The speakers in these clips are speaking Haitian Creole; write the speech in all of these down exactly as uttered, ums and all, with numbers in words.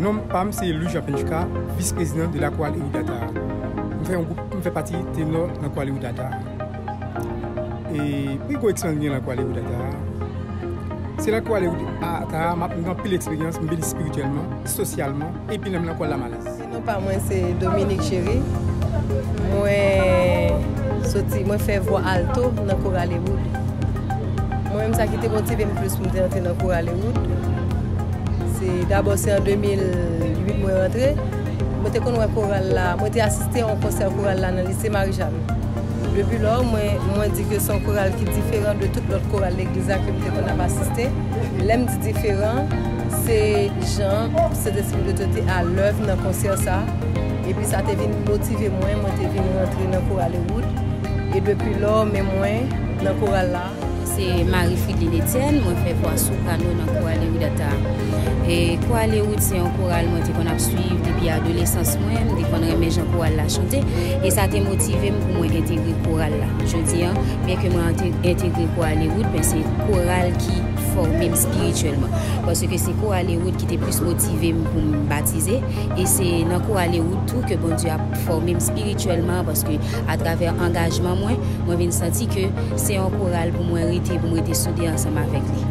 Non pa m se Louis Jean Penchka, vis prezidan de la Chorale Ewoudata. M fè yon gwoup, m fè pati tenò nan Chorale Ewoudata. E pi gwo eksperyans m gen nan Chorale Ewoudata, se nan Chorale Ewoudata m ap gen anpil eksperyans, m beni espirityèlman, sosyalman, epi nan, nan Chorale Lamalèz. Non pa mwen se Dominique Chéry. Mwen soti, mwen fè vwa alto nan Chorale Ewood. Mwen menm sa ki te motive m plis pou m te antre nan Chorale Ewood, se dabò se an de mil uit mwen rantre. Mwen te konn wè koral la, mwen te asiste a yon konsè koral la nan lise Marijàn. Depi lò, mwen, mwen di ke se yon koral ki diferan de tout lòt koral legliz la ke m te konn ap asiste. Lè m di diferan, se jan Sentespri de Dye te alèv nan konsè sa. Epi sa te vin motive mwen, mwen te vin rantre nan koral Ewood. E depi lò, men mwen nan koral la. Se Marie Fridline Etienne, mwen fè vwa soprano nan koral Ewood ata. E koral Ewood se yon koral mwen te konn ap swiv depi adolesans mwen, m te konn renmen jan koral la chante, e sa te motive m pou mwen entegre koral la. Jodi an, byenke mwen ante-, entegre koral Ewood, men se koral ki fòme m espirityèlman. Paske se koral Ewood ki te plis motive m pou m batize, e se nan koral Ewood tou ke Bondye ap fòme m espirityèlman, paske atravè angajman mwen, mwen vin santi ke se yon koral pou mwen rete, pou mwen rete soude ansanm avèk li.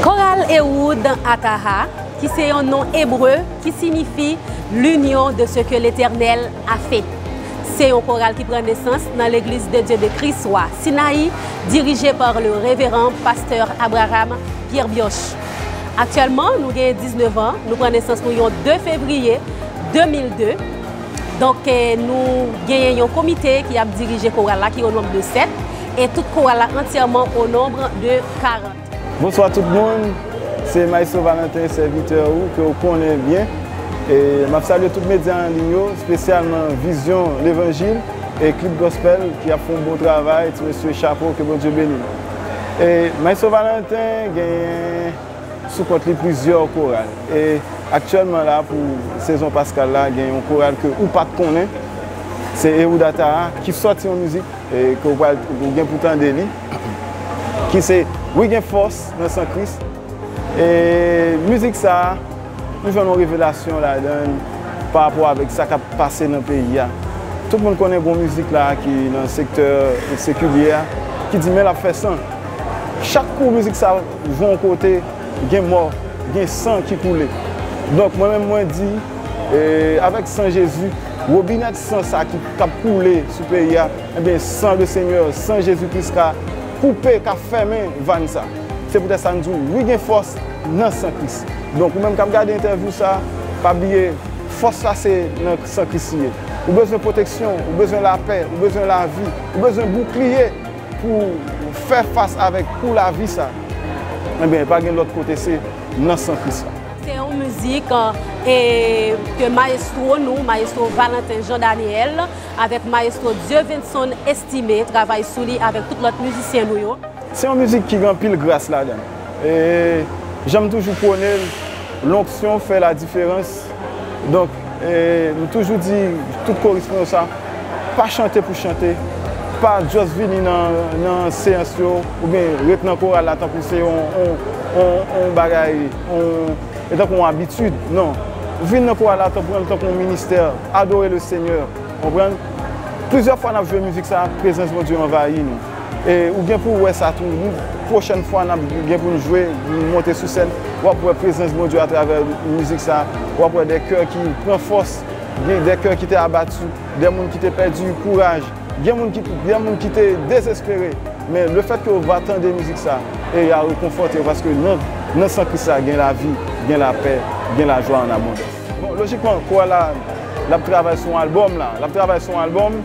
Koral Ewoud Ataha, ki se yon non ebre ki siyifi L'union de ce que l'Éternel a fait. Se yon koral ki pran nesans nan Legliz de Dye de Kris Wa Sinayi, dirije pa le reveran pastè Abraham Pierre Bioche. Aktyèlman, nou gen diznèf an, nou pran nesans nou yon de fevriye de mil de. Donk, eh, nou genyen yon komite ki ap dirije koral la, ki o nonb de sèt, e tout koral la antyèman o nonb de karant. Bonswa tout moun, se Maestro Valentin, sèvitè ou, ke w konnen byen. E m ap salye tout medya an liy yo, espesyalman Vizyon Levanjil e Klib Gospel ki ap fè yon bon travay, ti mesye, chapo, ke Bondye beni nou. E Maestro Valentin genyen sou kont li plizyè koral. E aktyèlman la, pou sezon paskal la, gen yon koral ke ou pa t konnen, se Ewoudata a, ki sòti yon mizik, e ke w pral, ou gen pou tande li, ki se Wi gen fòs nan san Kris. E mizik sa a, nou jwenn yon revelasyon ladan l pa rapò avèk sa k ap pase nan peyi a. Tout moun konnen gon mizik la ki nan sektè sekilyè a, ki di men l ap fè san. Chak kou mizik sa a jwe yon kote, gen mò, gen san ki koule. Donk mwen menm mwen di, e, avèk san Jezi, wobinèt san sa ki, k ap koule sou peyi a, ebyen san le Senyè, san Jezi Kris ka koupe, ka fèmen vàn sa. Se poutèt sa n di w, wi gen fòs nan san Kris. Donk ou menm k ap gade entèvyou sa, pa bliye, fòs la se nan san Kris li ye. Ou bezwen pwoteksyon, ou bezwen lapè, ou bezwen lavi, ou bezwen boukliye pou fè fas avèk kou lavi sa. Ebyen pa gen lòt kote, se nan san Kris la. Se yon mizik, e, ke mayestwo nou, mayestwo Valentin Jean Daniel, avèk mayestwo Dieuvenson Estimé, travay sou li avèk tout lòt mizisyen nou yo. Se yon mizik ki gen anpil gras ladan l. E jan m toujou pwone l, lonksyon fè ladiferans. Donk, e, m toujou di tout korispondan sa, pa chante pou chante, pa just vini nan, nan seyans yo, oubyen ret nan koral la tankou se yon, yon, yon, yon bagay, yon, e tankou yon abitid. Non. Vin nan koral la, tankou, pran l tankou yon ministè, adore le Senyè. Konprann? Plizyè fwa n ap jwe mizik sa, prezans Bondye anvayi nou. E ou gen pou w wè sa tou. Nou, pwochèn fwa n ap gen pou n jwe, n monte sou sèn, w ap wè prezans Bondye atravè mizik sa. W ap wè de kè ki pran fòs, gen de kè ki te abati, de moun ki te pèdi kouraj, gen moun ki, gen moun ki te dezespere. Men lefètke w va tande mizik sa, e y a rekonfòte w, paske nan, nan san Kris la, gen lavi, gen lapè, gen lajwa an abondans. Bon, lojikman, koral la, l ap travay sou yon albòm la. L ap travay sou yon albòm,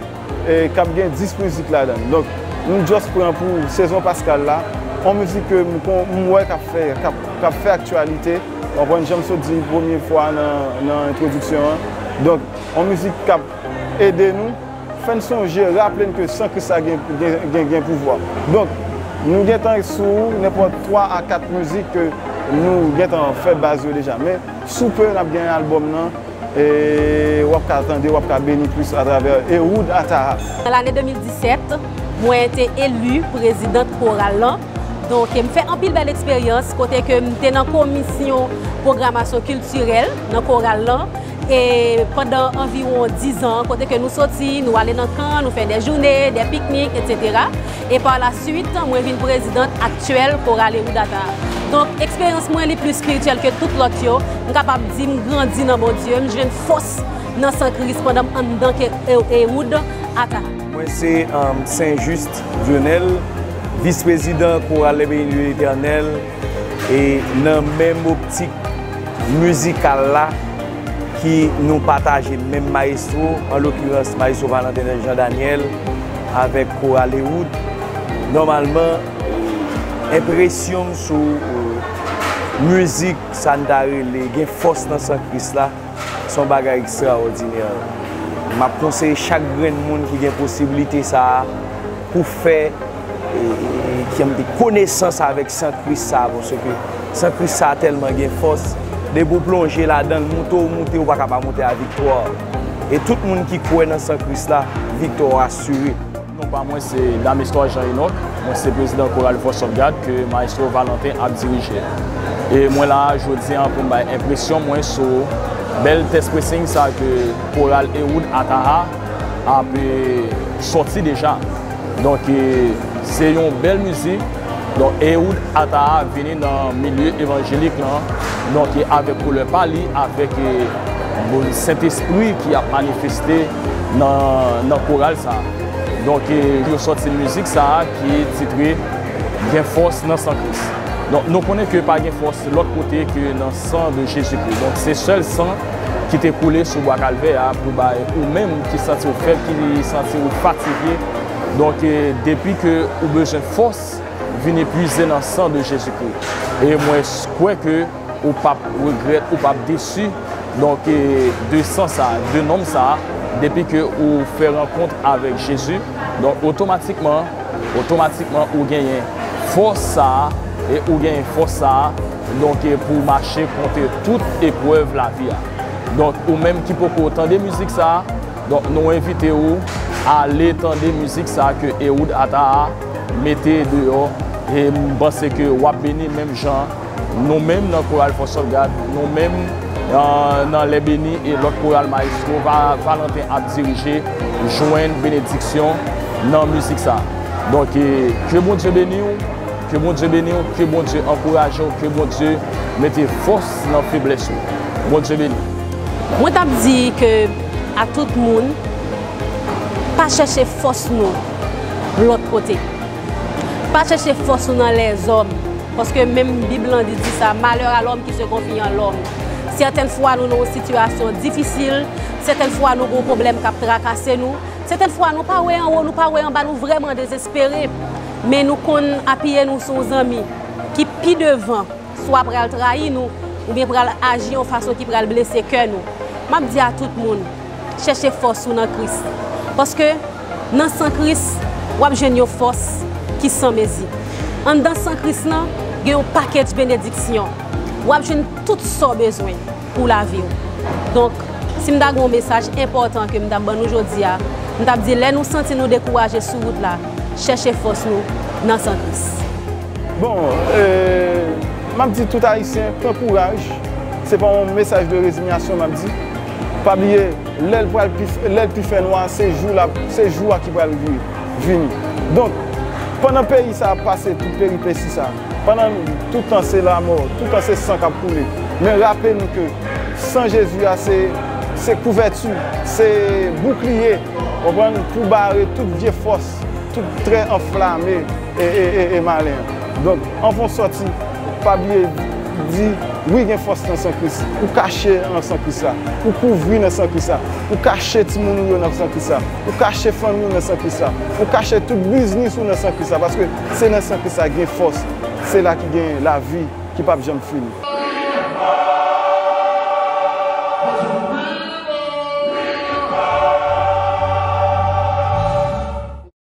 e k ap gen dis mizik ladan l. Donk, nou just pran pou sezon paskal la, yon mizik ke m kon, m wè k ap fè, k ap, k ap fè aktyalite. W konprann jan m sot di l premye fwa nan, nan entwodiksyon an. Donk, yon mizik k ap ede nou, fè n sonje, raple n ke san Kris la gen, gen, gen, gen pouvwa. Donk, nou gentan sou nenpòt twa a kat mizik ke Nou gentan fè baz yo deja, men sou pe n ap gen albòm nan, e w ap ka tande, w ap ka beni plis atravè Ewood Ataha. Nan lane de mil disèt, mwen te eli prezidant koral lan. Donk, m fè anpil bèl eksperyans kote ke m te nan komisyon pwogramasyon kiltirèl nan koral lan. E pandan anviwon diz an, kote ke nou soti, nou ale nan kan, nou fè de jounen, de piknik, etsetera. E pa la swit, mwen vin prezidant aktyèl Koral Ewood Ataha. Donk, eksperyans mwen li pli espirityèl ke tout lòt yo. M kapab di m grandi nan Bondye, m jwenn fòs nan san Kris pandan m anndan ke E-, Ewood Ataha. Mwen se, um, Saint Juste Dionel, vis prezidan Koral Les Bénis de l'Éternel, e nan menm optik mizikal la ki nou pataje menm mayestwo, an lokirans mayestwo Valentin Jean Daniel avèk Koral Ewood. Nòmalman, enpresyon m sou, euh, mizik, sa n ta rele gen fòs nan san Kris la, se yon bagay ekstraòdinè. M ap konseye chak grenn moun ki gen posiblite sa a pou fè, e, e, e, ki konesans avèk san Kris sa a, paske san Kris sa a tèlman gen fòs. Depi w plonje ladan l, moute w moute, ou pa ka pa moute a viktwa. E tout moun ki kwè nan san Kris la, viktwa w asire. Non pa mwen se Damisto Jean Enoch, mwen se prezidan koral Voice of God ke Maestro Valentin ap dirije. E mwen la a jodi a pou m bay enpresyon mwen sou bèl test pressing sa ke koral Ewood Ataha ap, eh, sòti deja. Donk, eh, se yon bèl mizik. Donk, Ewood Ataha vini nan milye evanjelik lan, donk, eh, avèk koulè pa li, avèk, eh, bon, Sentespri ki ap manifeste nan, nan koral sa a. Donk, eh, yo sòti mizik sa a ki titre Gen fòs nan san Kris. Donk, nou konnen ke pa gen fòs lòt kote ke nan san de Jezikri. Donk, se sèl san ki te koule sou bwa Kalvè a pou bay ou menm ki santi w fèb, ki santi w fatige. Donk, eh, depi ke ou bezwen fòs, vin epuize nan san de Jezikri. E mwen s-, kwè ke ou p ap regrèt, ou p ap desi, donk, eh, de san sa a, de nonm sa a, depi ke ou fè rankont avèk Jezi, donk, otomatikman, otomatikman, ou genyen fòs sa a, e ou genyen fòs sa a, donk, eh, pou w mache kont tout eprèv lavi a. Donk, ou menm ki poko tande mizik sa a, donk, nou envite w ale tande mizik sa a ke Ewood Ataha mete deyò, e m panse ke w ap beni menm jan nou menm nan koral Voice of God, nou menm, euh, nan Les Bénis e lòt koral Maestro Va-, Valentin ap dirije, jwenn benediksyon nan mizik sa. Donk, eh, ke Bondye beni w, ke Bondye beni w, ke Bondye ankouraje w, ke Bondye mete fòs nan feblès ou. Bondye beni w. Mwen t ap di ke a tout moun, pa chèche fòs nou lòt kote. Pa chèche fòs nou nan lèzòm. Paske menm Bib lan di, di sa, malheur à l'homme qui se confie en l'homme. Sètèn fwa nou nan yon sitiyasyon difisil, sètèn fwa nou gen yon pwoblèm k ap trakase nou, sètèn fwa nou pa wè anwo, nou pa wè anba, nou vrèman dezespere. Men nou konn apiye nou sou yon zanmi ki pi devan, swa pral trayi nou, oubyen pral aji yon fason ki pral blese kè nou. M ap di a tout moun, chèche fòs ou nan Kris. Paske nan san Kris, w ap jwenn yon fòs ki san mezi. Anndan san Kris lan, gen yon pakèt benediksyon. W ap jwenn tout sa w bezwen pou lavi w. Donk, si m ta gen yon mesaj enpòtan ke m ta ban nou jodi a, m t ap di lè nou santi nou dekouraje sou wout la, chèche fòs nou nan san Kris. Bon, eh, m ap di tout Ayisyen, pran kouraj. Se pa yon mesaj de rezinyasyon m ap di. Pa bliye, lè l pral pi, lè l pi fè nwa, se jou la, se jou a ki pral vi-, vini. Donk, pandan peyi sa ap pase tout peripesi sa, pandan tout tan se lanmò, tout tan se san k ap koule, men raple nou ke san Jezi a se, se kouvèti, se boukliye, konprann, pou bare tout vye fòs, tout trè anflame e, e, e, e malen an. Donk, anvan w sòti, pa bliye di, wi, gen fòs nan san Kris. Ou kache nan san Kris la. Ou kouvri nan san Kris la. Ou kache timoun ou yo nan san Kris la. Ou kache fanmi w nan san Kris la. Ou kache tout biznis ou nan san Kris la. Paske se nan san Kris la gen fòs. Se la ki gen lavi ki p ap janm fini.